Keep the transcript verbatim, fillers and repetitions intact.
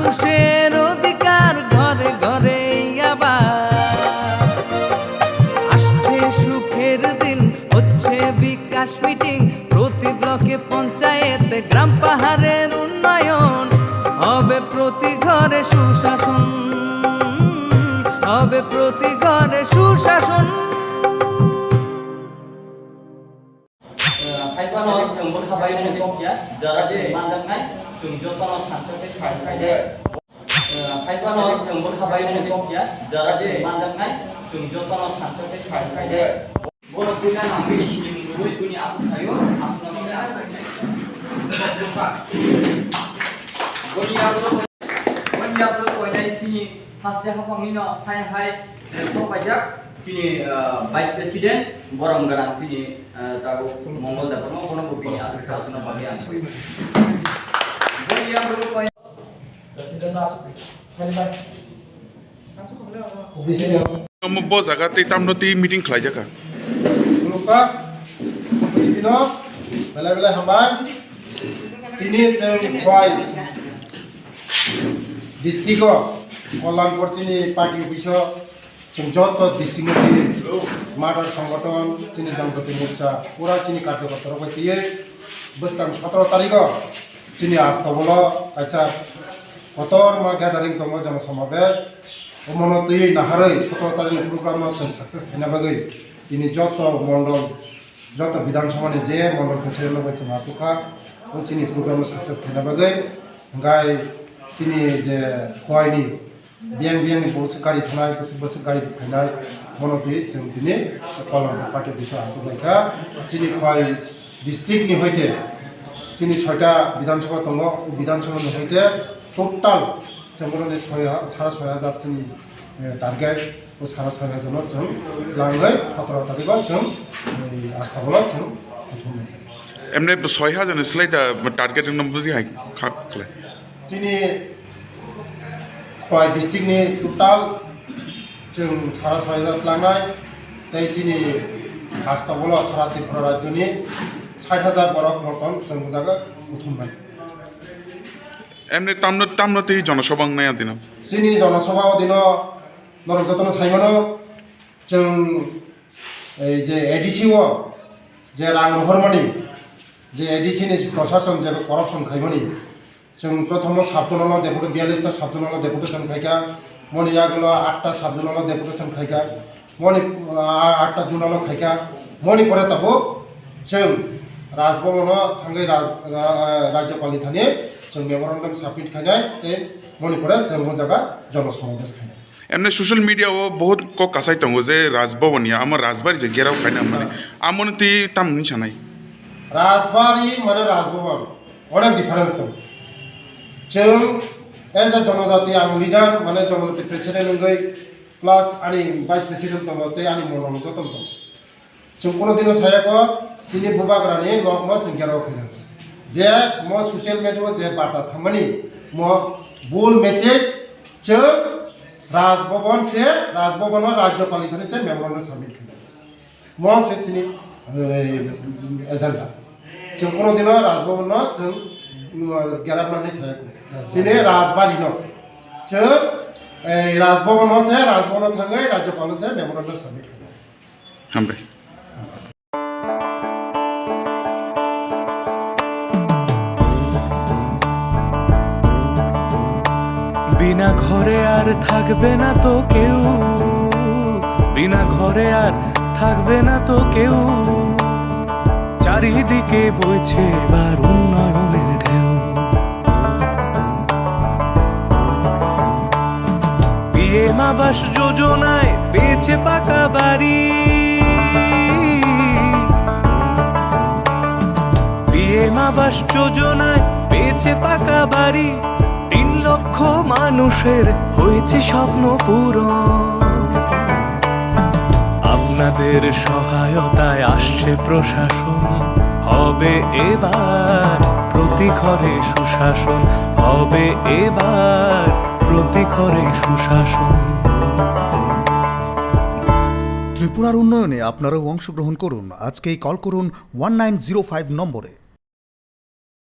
মানুষের অধিকার ঘরে ঘরে আবার। আসছে সুখের দিন, হচ্ছে বিকাশ মিটিং, প্রতি ব্লকে পঞ্চায়েতে গ্রাম পাহাড়ের উন্নয়ন, হবে প্রতি ঘরে সুশাসন, হবে প্রতি ঘরে সুশাসন। Haiphano chwngbo khabai mani kok ya, jara je manjaknai, chwng jotono thansa khe sal khainai. Haiphano chwngbo khabai mani kok ya, jara je manjaknai, chwng jotono thansa khe sal khainai. Bono puila nangwi sini mungwi bini apu sayo, apu nangwi apu khainai. Boni yagulo, boni yagulo koinai sini haste hapangni no hai hai, eh, sok paijak. Chini, ah, Vice President, borom gwnang chini, ah, tabuk Mongol Debbarma, bono bo bini aswk kha aswkno bagwi ang. Boni yagulo koi- President no aswk khe, khe bai. Omo bo jaga tei tamno tei meeting khlai jakha. Khulumkha, bino belai belai hambai. Tini chwng Khowai district o Kalyanpur chini party office o chwng joto district ni tini Madar Sangathon, chini Janjati Morcha, pura chini karyakarta rok bai twiwi bwskang sotoro tarikh o chini Astabolo kaisa kotorma gathering tongo, jana samabesh. Omono twiwi naharwi sotoro tarikh ni program no chwng success khaina bagwi tini joto mondol, joto Bidhan Sabha ni je mondol president rok bai chwng achukha, o chini program no success khaina bagwi. Hwnkhe chini je Khowai ni biyang biyang ni bwswk gari thanai, bwswk bwswk gari phainai, bono twi chwng tini Kalyanpur party office o achuk lai kha. Chini Khowai district ni hoite chini soita Bidhan Sabha tongo, o Bidhan Sabha ni hoite total chwng bono ni soi ha-, sara soi hajar chini, eh, target, o sara soi hajar no chwng langwi sotoro tarikh o chwng, eh, Astabolo chwng kuthumnai. Emne soi hajar ni slai da target wngna bwdwi hai kha khlai? Chini Khowai district ni total chwng sara soi hajar tlangnai, tei chini Astabolo sara Tripura rajyo ni sait hajar borok motom chwng jaga kuthumnai. Emni tamno, tamno tei jonosabha wngnai adino? Chini jonosabha o dino norok jotono saimano, chwng ei je A D C o je rang rohormani, je A D C ni prosason je corruption khaimani, chwng prothomo sub-zonal o deputy, biyallis ta sub-zonal o deputation khaikha, moni yagulo atta sub-zonal o deputation khaikha, moni, ah, atta zonal o khaikha, moni pore tabuk chwng Raj Bhavan o thangwi Raj-, Ra-, Rajyapal ni thani chwng memorandum submit khainai tei moni pore chwng o jaga jonosamabesh khainai. Emni social media o bahut kok kasai tongo je Raj Bhavan ya, amo Rajbari je gherao khaina mani. Amoni twi tam hwnwi sanai? Rajbari mane Raj Bhavan, onek difference tongo. Chwng as a jonojati, ang leader, mane jonojati president wngwi, plus ani vice president tongo, tei ani mondol joto tongo. Chwng kono dino sayakho, chini bubagrani nokno chwng gherao khaina. Je mo social media o je barta thammani, mo bul message, chwng Raj Bhavan se, Raj Bhavan o Rajyapal ni thani se memorandum submit khaina. Mo se chini, eh, agenda. Chwng kono dino Raj Bhavan no chwng, mm, gerapnani sayakho. Chini Rajbari no. Chwng, eh, Raj Bhavan o se, Raj Bhavan o thangwi Rajyapal no se memorandum submit khaina. Hambai. বিনা ঘরে আর থাকবে না তো কেউ, বিনা ঘরে আর থাকবে না তো কেউ, চারিদিকে বইছে এবার উন্নয়নের ঢেউ। পিএম আবাস যোজনায় পেয়েছে পাকা বাড়ি, পিএম আবাস যোজনায় পেয়েছে পাকা বাড়ি, তিন লক্ষ মানুষের হয়েছে স্বপ্ন পূরণ। আপনাদের সহায়তায় আসছে প্রশাসন, হবে এবার প্রতি ঘরে সুশাসন, হবে এবার প্রতি ঘরে সুশাসন। ত্রিপুরার উন্নয়নে আপনারাও অংশগ্রহণ করুন। আজকেই কল করুন ওয়ান নাইন জিরো ফাইভ নম্বরে।